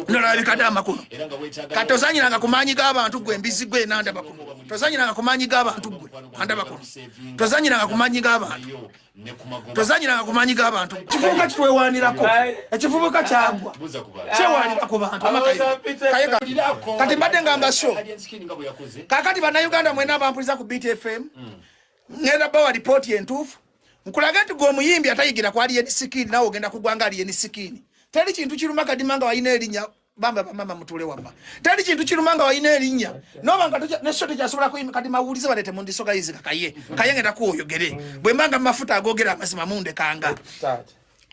Nolabikadde amakuno. Kati tozanyiranga ku maanyi g'abantu gwe embizi gwe nandaba kuno. Tozanyiranga ku maanyi g'abantu gwe andaba kuno. Tozanyiranga ku maanyi g'abantu. Tozanyiranga ku maanyi g'abantu. Kivubuka kitwewanirako. Ekivubuka kyagwa. Kyewanira ku bantu. Kati mbadde ngamba sho. Kakati bannayuganda mwena bampuliza ku BTFM. Ngenda bawa lipooti entuufu. Nkulage nti gwe omuyimbi atayigira ku Alien Skin nawe ogenda kugwa nga Alien Skin. Teri kintu kiruma Kadima nga walina erinnya bamba bamama mutuule wamma. Teri kintu kiruma nga walina erinnya noba nga ne show tekyasobola kuyimba. Kadima wuulize baleete mundisogayizi kaye kaye ngenda kuwoyogere bwe mba nga mafuta agogera amazima mundekanga.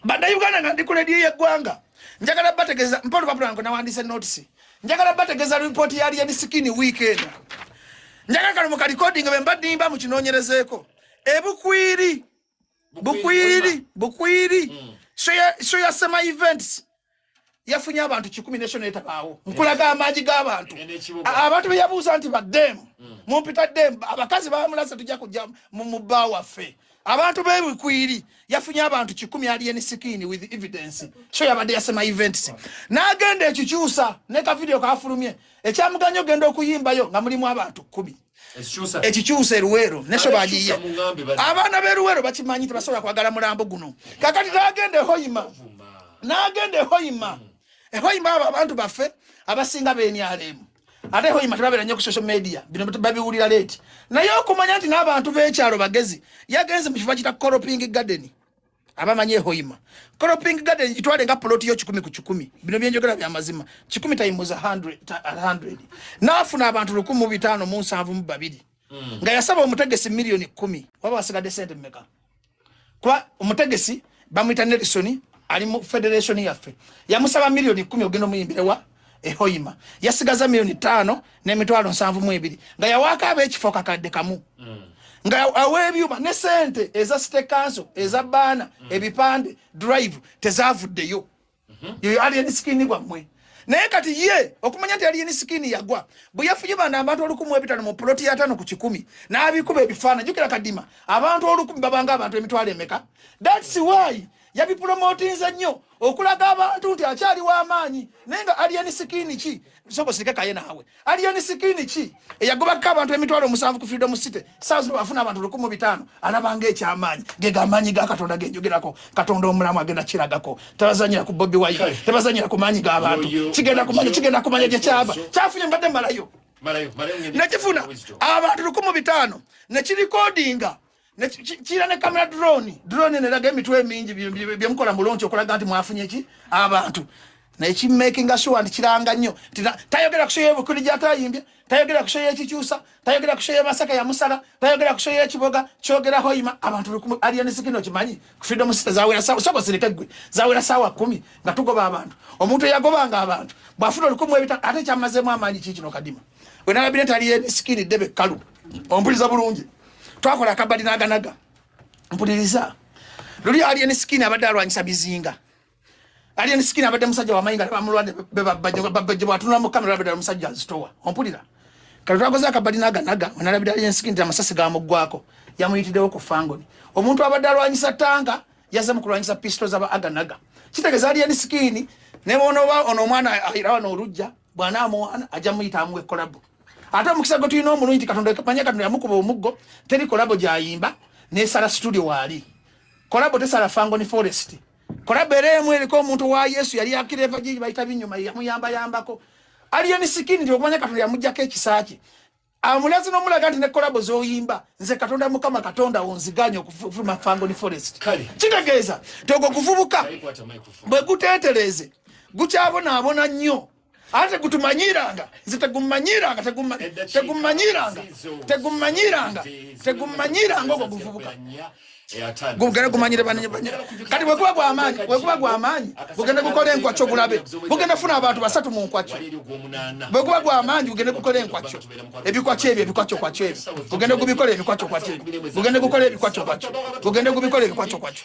Bannayuganda nga ndi ku leediyo y'eggwanga njagala bategeeza mpa olupapula lwange nawandiise notisi njagala bategeeza ripooti ya Alien Skin wiiki eno. Njagala kano mu kalikodinga bwe mba nnimba mukinoonyerezeeko. Ebukwiri bukwiri bukwiri show ya sema events yafunye abantu 10 nesho netabaawo. Nkulaga amaanyi g'abantu. Abantu be yabuuza nti baddemu mumpita ddemu abakazi bamulasa tujja kujja mu bba waffe. Abantu b'ebukwiri yafunye abantu 10 Alien Skin with evidence. Show yabadde yasema events n'agenda ekikyusa ne ka video kafulumye ekyamuganya ogenda okuyimbayo nga mulimu abantu 10. Ekikyusa eruweero nesho bagiye abaana b'eruweero bakimanyi tebasobola kwagala mulambo guno. Kakati n'agenda ehoyima n'agenda ehoyima ehoyima abo abantu baffe abasinga b'enyalemu ate ehoyima tebabeera nnyo ku social media bino babiwulira leeti. Naye okumanya nti n'abantu b'ekyalo bagezi yagenze mu kifo kita Cropping Garden. Abamanyi ehoyima Cropping Garden gitwale nga plot yo 100 ku 100. Bino byenjogera bya mazima. 100 times 100 n'afuna abantu 1572 nga yasaba omutegesi miliyoni 10. Waba wasigadde sente mmeka? Kuba omutegesi bamuyita Nelson ali mu federation yaffe yamusaba miliyoni 10 ogenda omuyimbire wa ehoyima yasigaza miliyoni 5 n'emitwalo 72 nga yawaako ab'ekifo kakadde kamu nga aweebyuma ne sente eza city council eza baana ebipande drive tezavuddeyo. Yoyo Alien Skin gwammwe. Naye kati ye okumanya nti Alien Skin yagwa bwe yafunye bano abantu 1500 mu ploti ya 5 ku 100 n'abikuba ebifaananyi. Jjukira Kadima abantu 1000 babanga abantu emitwalo emeka. That's why yabipromotinze nnyo okulaga abantu nti akyali w'amaanyi. Naye nga Alien Skin ki soko sirike kaye naawe Alien Skin ki eyagobako abantu 70,000 ku Freedom City saawa zino bafuna abantu 1500 alabanga ekyamaanyi. Ge gamaanyi ga Katonda genjogerako. Katonda omulamu agenda kiragako. Tebazanyira ku Bobi Wine, tebazanyira ku maanyi g'abantu. Kigenda kumanya, kigenda kumanya gye kyava. Kyafunye mbadde malayo nekifuna abantu 1500 nekirikodinga kira ne kamera drone drone neraga emitwe emingi byemukola mulonki okulaga nti mwafunye ki abantu. Naye kimakinga sure nti kiranga nnyo tayogera ku show y'ebukuli gy'atayimbye, tayogera ku show y'ekikyusa, tayogera ku show y'emasaka ya musala, tayogera ku show y'ekiboga kyogera hoyima abantu Alien Skin okimanyi ku Freedom City zawera sawa soko sirike gwe zawera sawa 10 nga tugoba abantu. Omuntu eyagobanga abantu bw'afuna 1500 ate kyamazeemu amaanyi ki kino Kadima we nalabire nti Alien Skin ddebe kkalu. Ompuliriza bulungi. Twakola akabadi n'aganaga. Mpuliriza luli Alien Skin abadde alwanyisa bizinga. Alien Skin abadde musajja wamanyi nga bamulwadde bebabajjo bwatunula mu kamera abadde musajja azitowa. Ompulira kale twakoze akabadi n'aganaga wenalabira Alien Skin nti amasasi gamuggwako yamuyitiddewo ku fangoni. Omuntu abadde alwanyisa tanka yazze mu kulwanyisa pisto z'aba aganaga. Kitegeeza Alien Skin ne bw'onooba ono omwana ayira wano olujja bw'anaamuwaana ajja muyita amuwe collabo. Ate omukisa gwe tulina omulungi nti Katonda manya Katonda yamukuba omuggo teri collabo gy'ayimba nesala studio waali. Collabo tesala Fangoni Forest. Collabo era emu eriko omuntu wa Yesu yali akira evagiri bayita binyuma yamuyambayambako. Alien Skin nti okumanya Katonda yamuggyako ekisa kye amulaze n'omulaga nti ne collabo z'oyimba nze Katonda Mukama Katonda onziganye okufuluma Fangoni Forest. Kitegeeza nti ogwo guvubuka bwe guteetereze gukyabonaabona nnyo ate gutumanyiranga nze tegumanyiranga tegumanyiranga tegumanyiranga tegumanyiranga ogwo guvubuka gugende gumanyire banene. Kati bwekuba gwamaanyi, bwekuba gwamaanyi gugende gukola enkwakyo gulabe gugenda funa abantu 3 mu nkwakyo. Bwekuba gwamaanyi gugende gukola enkwakyo ebikwakyo ebyo ebikwakyo kwakyo ebyo gugende gubikola ebikwakyo kwakyo ebyo gugende gukola ebikwakyo kwakyo gugende gubikola ebikwakyo kwakyo.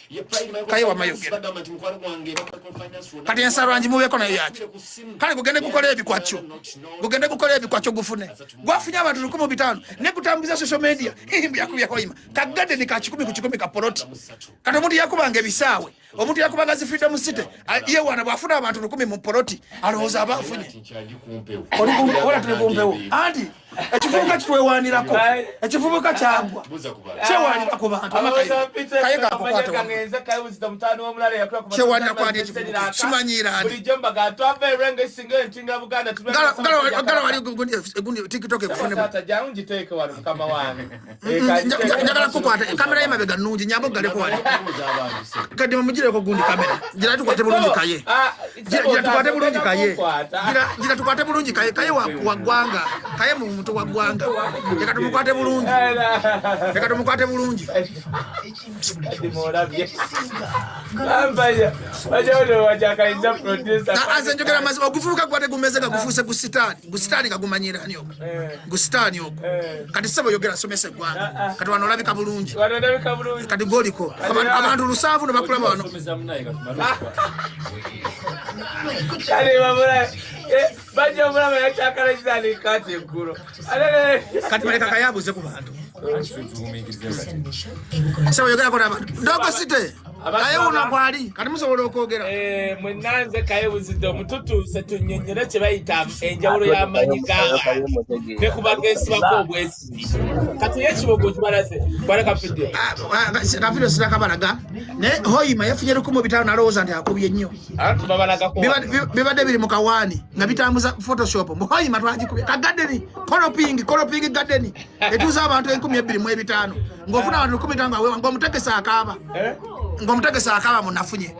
Kaye wamayogera kati ensalo ngimubeeko nayo yakyo. Kale gugende gukola ebikwakyo, gugende gukola ebikwakyo gufune gwafunye abantu 1500 ne gutambuza social media yakubya hoyima kagadeni ka 100 ku 100 ka. poloti. Kati omuntu yakubanga ebisaawe, omuntu yakubanga zi Freedom City, ye wana bw'afuna abantu 1000 mu poloti alowooza aba afunye. Ola tuli kumpewo anti ekivubuka kitwewanirako, ekivubuka kyagwa kyewanira ku bantu. Kaye kakukwata kyewanira kwani ekivubuka kimanyiira ani gala wali gundi TikTok ekufune. Njagala kukwata kamera y'emabega nnungi, nyamba ogaleko wali kati mugireko gundi kamera gira tukwate bulungi kaye, gira tukwate bulungi kaye, gira tukwate bulungi kaye, kaye wa ggwanga, kaye mu muntu wa ggwanga, leka tumukwate bulungi, leka tumukwate bulungi. Aze njogera mazima, oguvubuka gwate gumeze nga gufuuse gusitaani, gusitaani gagumanyira ani ogwo gusitaani ogwo. Kati sebo yogera somesa eggwanga. Kati wano olabika bulungi, kati goliko abantu 7 ne bakulaba wano. Kati baleka kayabuze ku bantu. Sebo yogerako n'abantu. Dogo City kaye uno kwali kati musobola okwogera. Mwenanze kaye buzidde omututuuse tunnyonnyole kye bayita enjawulo y'amaanyi g'abantu ne ku bageesibako obwesigi. Kati ye Kibogo kibalaze kwala kavidiyo. Kavidiyo sirakabalaga naye Hoima yafunye 1500 n'alowooza nti akubye nnyo. Bibadde biri mu kawaani nga bitambuza Photoshop mu Hoima twagikubye kagadeni kolopingi kolopingi gadeni etuuza abantu 2500 ng'ofuna abantu 15,000 ng'omutegesi akaaba, ng'omutegesi akaaba munafunye.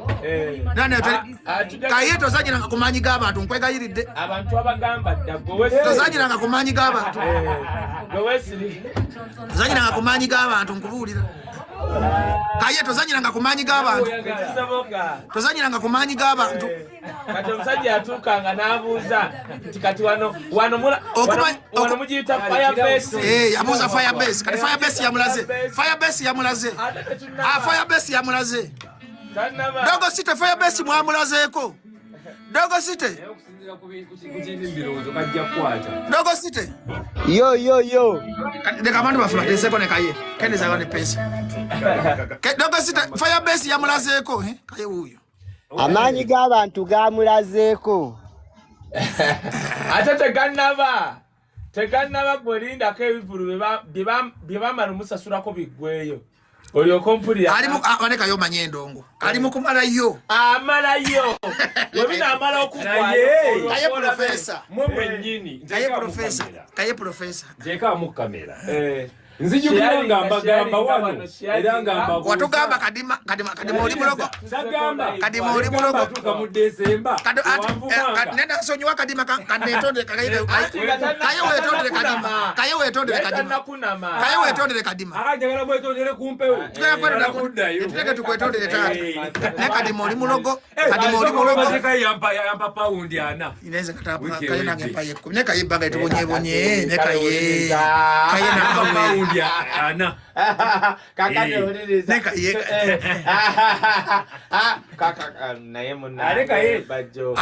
Kaye tozanyiranga ku maanyi g'abantu, nkwegayiridde. Tozanyiranga ku maanyi g'abantu, tozanyiranga ku maanyi g'abantu, nkubuulira. Kaye tozanyiranga ku maanyi g'abantu, tozanyiranga ku maanyi g'abantu. Kati omusajja yatuukanga n'abuuza nti kati wano wano wano mugiyita Firebase. Yabuuza Firebase. Kati Firebase yamulaze, Firebase yamulaze, Firebase yamulaze. Dogo City Firebase mwamulazeeko Dogo City. Dogo City. Yo yo yo. Leka abantu baffe bateeseko ne kaye kendezako ne pesa. Dogo City Firebase yamulazeeko kaye wuuyo. Amaanyi g'abantu gamulazeeko. Ate tegannaba, tegannaba. Gwe lindako ebivulu bye bamala omusasulako biggweyo olyoka ompulira. Aleka omanye endongo ali mu kumalayo. Amalayo bwe binaamala okuggwayo. Kaye profesa. Mwe mwennyini. Kaye profesa, kaye profesa. Nteekamu kamera. Nzijukira nga mbagamba wano era nga mbabuuza. Watugamba Kadima, Kadima, Kadima oli mulogo. Sagamba. Kadima oli mulogo. Tuuka mu Desemba. Nenda nsonyiwa Kadima kanetondere kaye wetondere Kadima, kaye wetondere Kadima, kaye wetondere Kadima. Njagala mwetondere ku mpewo. Tuleke tukwetondere taata ne Kadima oli mulogo, Kadima oli mulogo. Yampa pawundi 40. Inaweza kaye nange mpaye 10 ne kaye ebbanga etubonyebonye ne kaye kaye nawe pawundi 40. Kakati owuliriza. Ne kaye. Naye munange Bajjo.